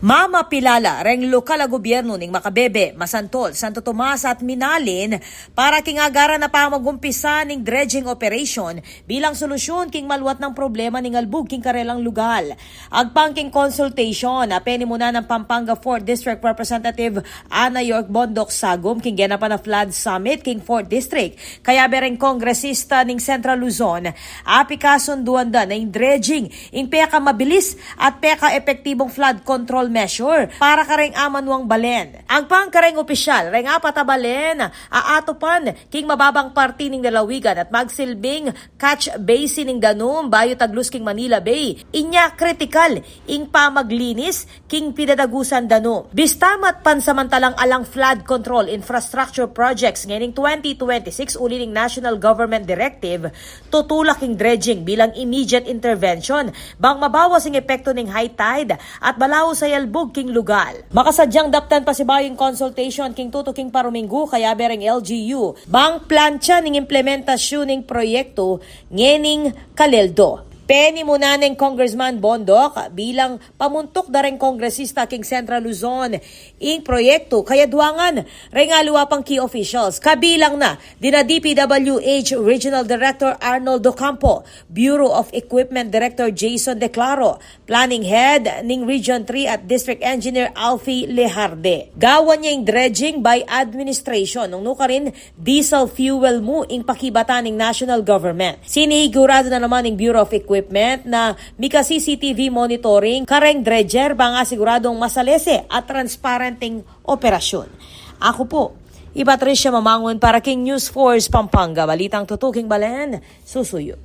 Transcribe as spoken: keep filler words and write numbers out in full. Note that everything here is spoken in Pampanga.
Mamapilala reng lokal a gobyernu ning Macabebe, Masantol, Santo Tomas at Minalin para king agaran a pamagumpisa ning dredging operation bilang solusyun king maluat nang problema ning albug king karelang lugal. Agpang king consultation a penimunan nang Pampanga fourth District Representative Ana York Bondoc Sagum king genapan a flood summit king fourth District, kayabe reng kongresista ning Central Luzon, apikasunduan da na ing dredging ing peka mabilis at peka epektibung flood control measure para kareng amanuang balen. Agpang kareng opisyal, reng apat a balen a atupan king mababang parti ning lalawigan at magsilbing catch basin ning danum bayu taglus king Manila Bay. Inya kritikal ing pamaglinis king pidadagusan danum. Bista mat pansamantalang alang flood control infrastructure projects ngening twenty twenty-six uli ning national government directive, tutulak ing dredging bilang immediate intervention bang mabawas ing epekto ning high tide at balaus a yalbug king lugal. Makasadyang daptan pasibayu ing consultation king tutuking paruminggu kayabe reng L G U bang plantsa ning implementasyun ning proyekto ngening kaleldo. Penimunan neng Congressman Bondoc bilang pamuntuk da reng kongresista king Central Luzon ing proyekto, kayabe ngan reng aliwa pang key officials, kabilang na dina D P W H Regional Director Arnold Docampo, Bureau of Equipment Director Jason Declaro, Planning Head ning Region three at District Engineer Alfie Lejarde. Gawan ya ing dredging by administration nung nukarin diesel fuel mu ing pakibatan ning national government. Sinigurado na naman ning Bureau of Equipment na mika C C T V monitoring kareng dredger bang asiguradung masalese at transparent ing operasyun. Aku pu i Patricia Mamangun para king News Force Pampanga, balitang tutuking balen, susuyu.